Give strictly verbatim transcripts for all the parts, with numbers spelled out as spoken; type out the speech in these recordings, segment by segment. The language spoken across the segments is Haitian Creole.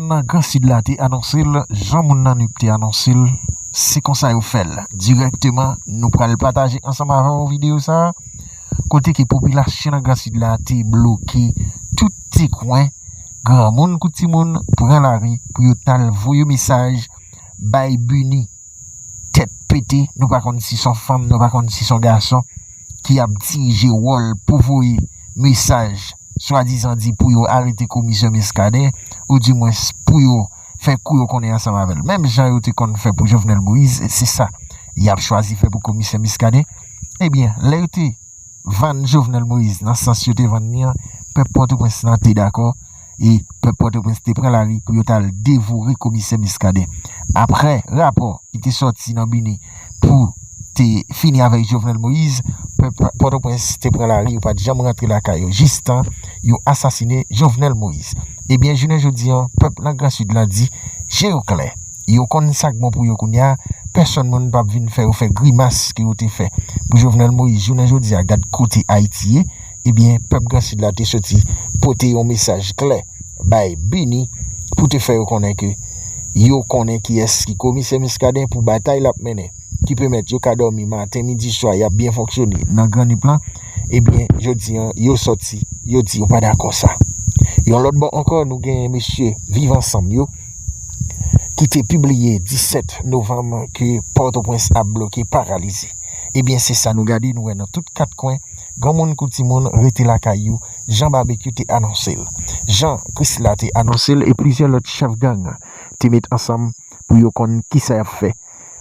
Nan Gran Sid la te anonse l, jan moun nan Nip te anonse l, se konsa yo fè l. Dirèkteman, nou pral pataje ansanm avè w videyo sa a, kote ke popilasyon nan Gran Sid la te bloke tout ti kwen, granmoun kou timoun pran lari pou yo t al voye mesaj bay Bini, tèt pete, nou pa konn si s on fanm, nou pa konn si s on gason ki ap dirije wòl pou voye mesaj, swadizan di pou yo arete komisè Muscadin, oudimwens pou yo fè kou yo konnen ansanm avè l. Menm jan yo te konn fè pou Jovenel Moïse, se sa y ap chwazi fè pou komisè Muscadin. Ebyen, lè yo te vann Jovenel Moïse nan sans yo te vann li an, pèp Pòtoprens lan te dakò, e pèp Pòtoprens te pran lari pou yo t al devore komisè Muscadin. Apre rapò ki te sòti nan Bini pou te fini avèk Jovenel Moïse, pèp Pòtoprens te pran lari, yo pa t janm rantre lakay yo, jistan yo asasine Jovenel Moïse. Ebyen, jounen jodi an, pèp nan Gran Sid lan di, je yo klè. Yo konn sa k bon pou yo kounye a, pèsonn moun p ap vin fè yo fè grimas ke yo te fè pou Jovenel Moïse jounen jodi a, gad kote Ayiti ye, ebyen, pèp Gran Sid la te soti pote yon mesaj klè bay Bini pou te fè yo konnen ke yo konnen kiyès ki komisè Muscadin pou batay l ap mennen, ki pèmèt yo ka dòmi maten, midi, swa, y ap byen fonksyone nan Gran Nip lan, ebyen, jodi an, yo sòti, yo di yo pa dakò sa. Yon lòt bò ankò, nou gen mesye Viv Ansanm yo, ki te pibliye disèt novanm ke Pòtoprens ap bloke, paralize. Ebyen, se sa nou gade, nou wè nan tout kat kwen, granmoun kou timoun rete lakay yo, jan Babekyou te anonse l, jan Krisla te anonse l, e plizyè lòt chèf gang te met ansanm pou yo konn kisa y ap fè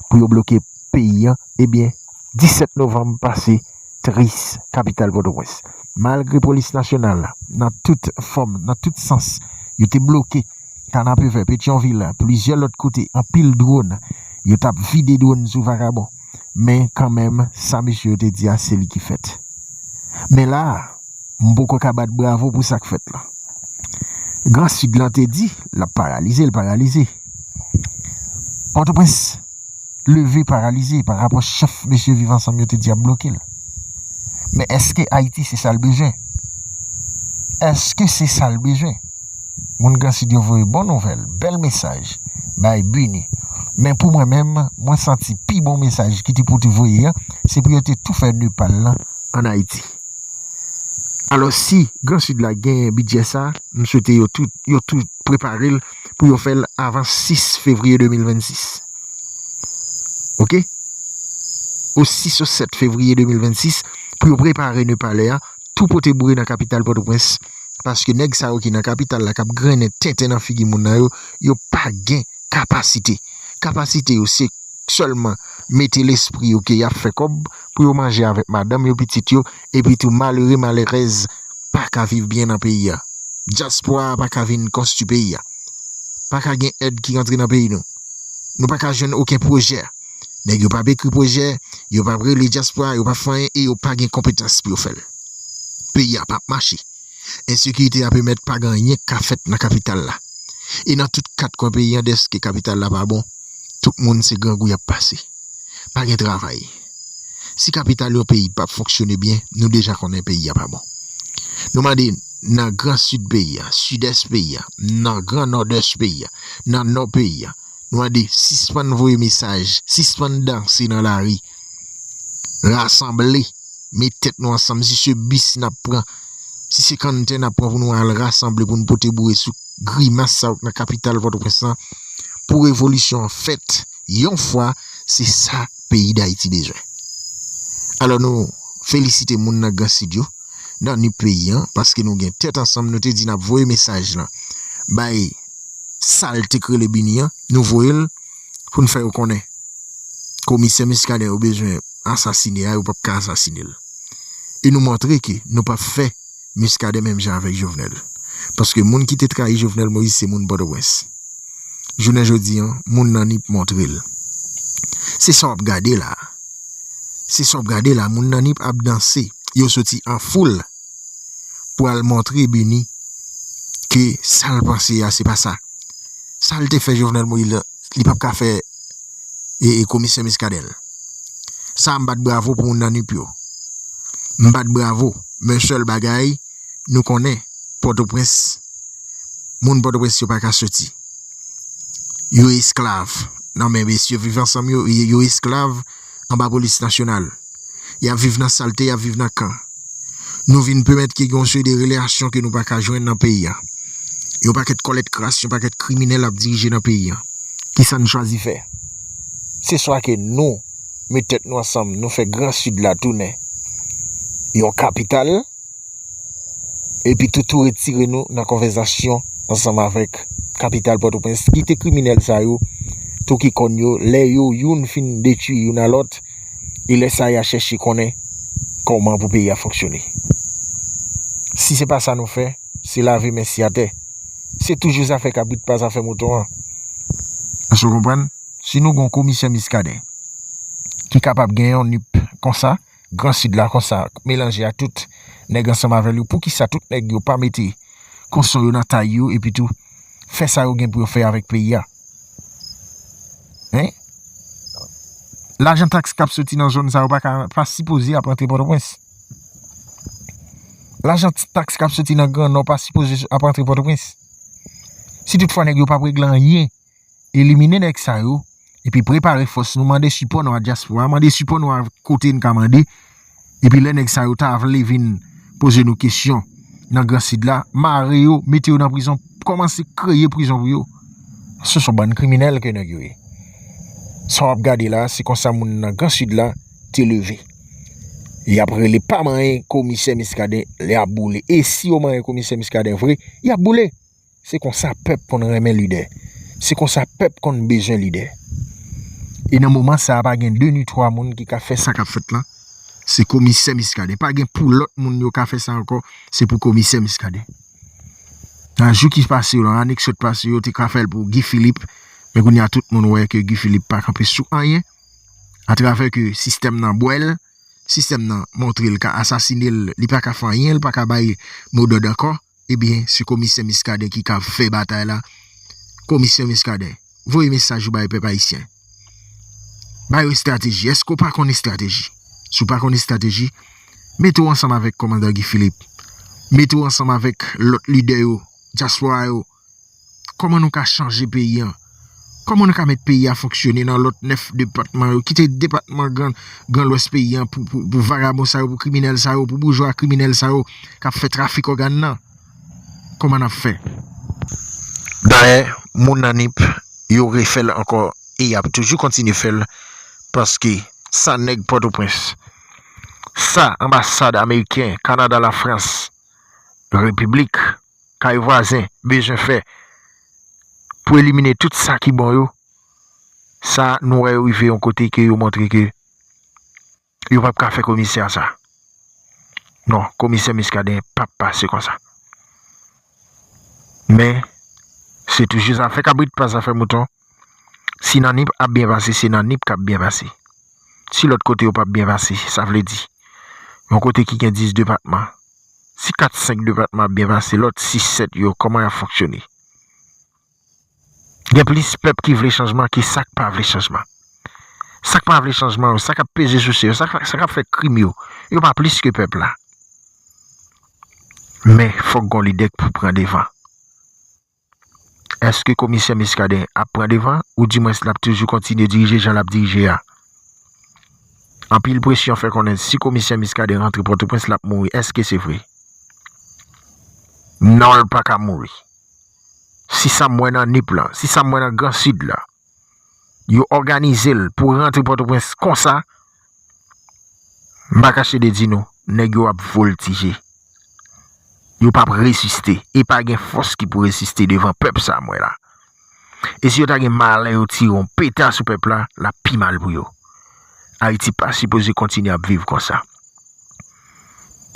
pou yo bloke peyi an. Ebyen, disèt novanm pase, tris kapital Pòtoprens. Malgre polis nasyonal, nan tout fòm, nan tout sans, yo te bloke Kanapevè, Petyonvil, plizyè lòt kote, anpil dwòn, yo t ap vide dwòn sou vakabon. Men kanmenm, sa mesye yo te di a, se li ki fèt. Men la a, m poko ka bat bravo pou sa k fèt la. Gran Sid lan te di l ap paralize, l paralize. Pòtoprens leve paralize pa rapò chèf mesye Viv Ansanm yo te di ap bloke l. Men èske Ayiti se sa l bezwen? Èske se sa l bezwen? Moun Gran Sid yo voye bon nouvèl, bèl mesaj bay Bini. Men pou mwen menm, mwen santi pi bon mesaj ki te pou te voye an, se pou yo te tou fè Nepal lan ann Ayiti. Alò, si Gran Sid la genyen bidjè sa, m swete yo tou, yo tou prepare l pou yo fè l avan sis fevriye de mil vennsis. Oke? O sis o sèt fevriye de mil vennsis, pou yo prepare Nepalè a, tou pote boure nan kapital Pòtoprens, paske nèg sa yo ki nan kapital la k ap grennen tenten nan figi moun nan yo, yo pa gen kapasite. Kapasite yo se sèlman mete lespri yo ke y ap fè kòb pou yo manje avèk madanm yo, pitit yo, epi tou malere, malerèz pa ka viv byen nan peyi a. Dyaspora a pa ka vin konstwi peyi a. Pa ka gen èd ki rantre nan peyi nou. Nou pa ka jwenn okenn pwojè. Nèg yo p ap ekri pwojè, yo p ap rele dyaspora, yo p ap fè anyen e yo pa gen konpetans pou yo fè l. Peyi a p ap mache. Ensekirite a pèmèt pa gen anyen k ka fèt nan kapital la. E nan tout kat kwen peyi an, dèske kapital la pa bon, tout moun se grangou y ap pase. Pa gen travay. Si kapital yon peyi p ap fonksyone byen, nou deja konnen peyi a pa bon. Nou mande nan gran sid peyi a, sidès peyi a, nan gran nòdès peyi a, nan nò peyi a, nou mande sispann voye mesaj, sispann danse nan lari, rasanble, met tèt nou ansanm, si se bis n ap pran, si se kanntè n ap pran pou nou al rasanble, pou nou pote boure sou grimas sa yo k nan kapital Pòtoprens lan, pou revolisyon an fèt yon fwa, se sa peyi Dayiti bezwen. Alò nou felisite moun nan Gran Sid yo, nan Nip peyi an, paske nou gen tèt ansanm, nou te di n ap voye mesaj lan bay sa l te k rele Bini an, nou voye l pou n fè yo konnen komisè Muscadin yo bezwen asasine a, yo p ap ka asasine l. E nou montre ke nou p ap fè Muscadin menm jan avèk Jovenel. Paske moun ki te trayi Jovenel Moïse se moun Pòtoprens. Jounen jodi an, moun nan Nip montre l. Se sa w ap gade la. Se sa w ap gade la, moun nan Nip ap danse. Yo soti an foul pou al montre Bini ke sa l panse a, se pa sa. Sa l te fè Jovenel Moïse la, li p ap ka fè e, e komisè Muscadin. Sa a, m bat bravo pou moun nan Nip yo. M bat bravo. Men sèl bagay, nou konnen Pòtoprens, moun Pòtoprens yo pa ka soti. Yo esklav nan men mesye Viv Ansanm yo, yo esklav anba polis nasyonal. Y ap viv nan salte, y ap viv nan kan. Nou vin pèmèt ke gen yon seri de relasyon ke nou pa ka jwenn nan peyi a. Yon pakèt kòlèt kras, yon pakèt kriminèl ap dirije nan peyi a. Kisa n chwazi fè? Se swa ke nou met tèt nou ansanm, nou fè Gran Sid la tounen yon kapital, epi tou, tou retire nou nan konvèsasyon ansanm avèk kapital Pòtoprens. Kite kriminèl sa yo, tou ki kòn yo, lè yo youn fin detwi youn a lòt, e lè sa y a chèche konnen kòman pou peyi a fonksyone. Si se pa sa nou fè, se lave men si atè. Se toujou zafè kabrit pa zafè mouton an. Èske w konprann? Si nou gon komisè Miskaden ki kapab gen yon nip konsa, Gran Sid la konsa, melanje a tout nèg ansanm avè l yo, poukisa tout nèg yo pa mete konson yo nan tay yo, epi tou, fè sa yo gen pou yo fè avèk peyi a? Hein? Lajan taks k ap soti nan zòn sa yo pa ka, pa sipoze ap rantre Pòtoprens. Lajan taks k ap soti nan Gran Nò pa sipoze ap rantre Pòtoprens. Si toutfwa nèg yo p ap regle anyen, elimine nèg sa yo, epi prepare fòs nou, mande sipò nou a dyaspora, mande sipò nou a kote n ka mande, epi lè nèg sa yo ta vle vin poze nou kesyon nan Gran Sid la, mare yo, mete yo nan prizon, kòmanse kreye prizon pou yo. Se yon bann kriminèl ke nèg yo ye. Sa w ap gade la, se konsa moun nan Gran Sid la te leve. Y ap rele pa manyen komisè Miskaden, y ap boule. E si yo manyen komisè Miskaden vre, y ap boule. Se konsa pèp konn renmen lidè. Se konsa pèp konn bezwen lidè. E nan moman sa a, pa gen de ni twa moun ki ka fè sa k ap fèt la. Se komisè Miskaden. Pa gen pou lòt moun yo ka fè sa ankò. Se pou komisè Miskaden. Nan jou ki pase yo, nan ane k sot pase yo, te ka fè l pou Guy Philippe. Men kounye a, tout moun wè ke Guy Philippe pa kanpe sou anyen. Atravè ke sistèm nan bwè l, sistèm nan montre l ka asasine l, li pa ka fè anyen, li pa ka bay modòd ankò. Ebyen, se komisè Miskaden ki ka fè batay la. Komisè Miskaden, voye mesaj ou bay pèp ayisyen. Ba yo estrateji. Èske w pa konn estrateji? Si w pa konn estrateji, mete w ansanm avèk kòmandan Guy Philippe. Mete w ansanm avèk lòt lidè yo, dyaspora yo. Kòman nou ka chanje peyi an? Kòman nou ka met peyi a fonksyone nan lòt nèf depatman yo? Kite depatman Gran, Gran Lwès peyi an pou, pou, pou vagabon sa yo, pou kriminèl sa yo, pou boujwa kriminèl sa yo k ap fè trafik ògàn nan? Kòman n ap fè? Dayè, moun nan nip, yo refè l ankò e y ap toujou kontinye fè l, paske sa nèg Pòtoprens, sa anbasad ameriken, Kanada, Lafrans, Repiblik, kay vwazen bezwen fè pou elimine tout sa ki bon yo, sa nou wè yo rive yon kote ke yo montre ke yo p ap ka fè komisè a sa. Non, komisè Miskaden p ap pase konsa. Men, se toujou zafè kabrit pa zafè mouton. Si nan nip ap byen pase, se nan nip k ap byen pase. Si lòt kote yo p ap byen pase, sa vle di, yon kote ki gen dis depatman, si kat senk depatman ap byen pase, lòt sis sèt yo, kòman y ap fonksyone? Gen plis pèp ki vle chanjman ke sa k pa vle chanjman. Sa k pa vle chanjman yo, sa k ap peze sou se yo, sa k, sa k ap fè krim yo, yo pa plis ke pèp la. Men, fòk gon lidè k pou pran devan. Èske komisè Miskaden ap pran devan, oudimwens l ap toujou kontinye dirije jan l ap dirije a? Anpil presyon fè konnen si komisè Miskaden rantre Pòtoprens, l ap mouri. Èske se vre? Non, l pa ka mouri. Si sa m wè nan nip lan, si sa m wè nan Gran Sid la, yo òganize l pou rantre Pòtoprens konsa, m pa kache de di nou, nèg yo ap voltije. Yo p ap reziste, e pa gen fòs ki pou reziste devan pèp sa a m wè la. E si yo ta gen malè yo tire yon peta sou pèp la, l ap pi mal pou yo. Ayiti pa sipoze kontinye ap viv konsa.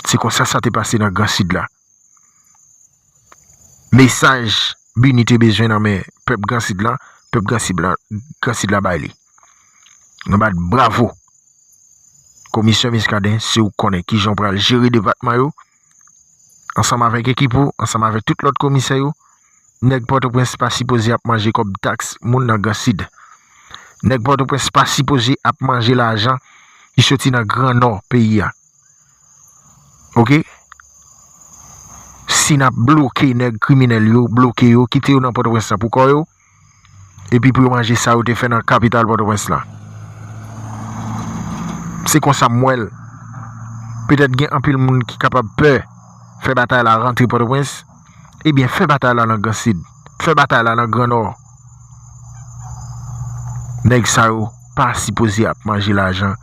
Se konsa sa te pase nan Gran Sid la. Mesaj BINUH te bezwen nan men pèp Gran Sid la, pèp Gran Sid la, Gran Sid la bay li. Nou bat bravo. Komisè Miskaden, si w konnen kijan w pral jere depatman yo, ansanm avèk ekip ou, ansanm avèk tout lòt komisè yo, nèg Pòtoprens pa sipoze ap manje kòb taks moun nan Gran Sid. Nèg Pòtoprens pa sipoze ap manje lajan ki soti nan Gran Nò peyi a. Oke? Si n ap bloke nèg kriminèl yo, bloke yo, kite yo nan Pòtoprens lan pou kò yo, epi pou yo manje sa yo te fè nan kapital Pòtoprens lan. Se konsa m wè l. Petèt gen anpil moun ki kapab pè fè batay la rantre Pòtoprens. Ebyen, fè batay la nan Gran Sid. Fè batay la nan Gran Nò. Nèg sa yo pa sipoze ap manje lajan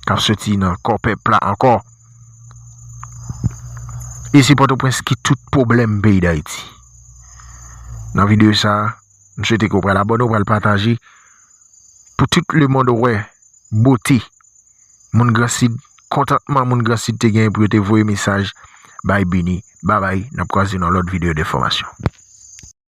k ap soti nan kò pèp la ankò. E se Pòtoprens ki tout pwoblèm peyi Dayiti. Nan videyo sa a, m swete ke w pral abòne, w pral pataje pou tout lemonn wè bote moun Gran Sid, kontantman moun Gran Sid te genyen pou yo te voye mesaj bay Bini. Babay, n ap kwaze nan lòt videyo de enfòmasyon.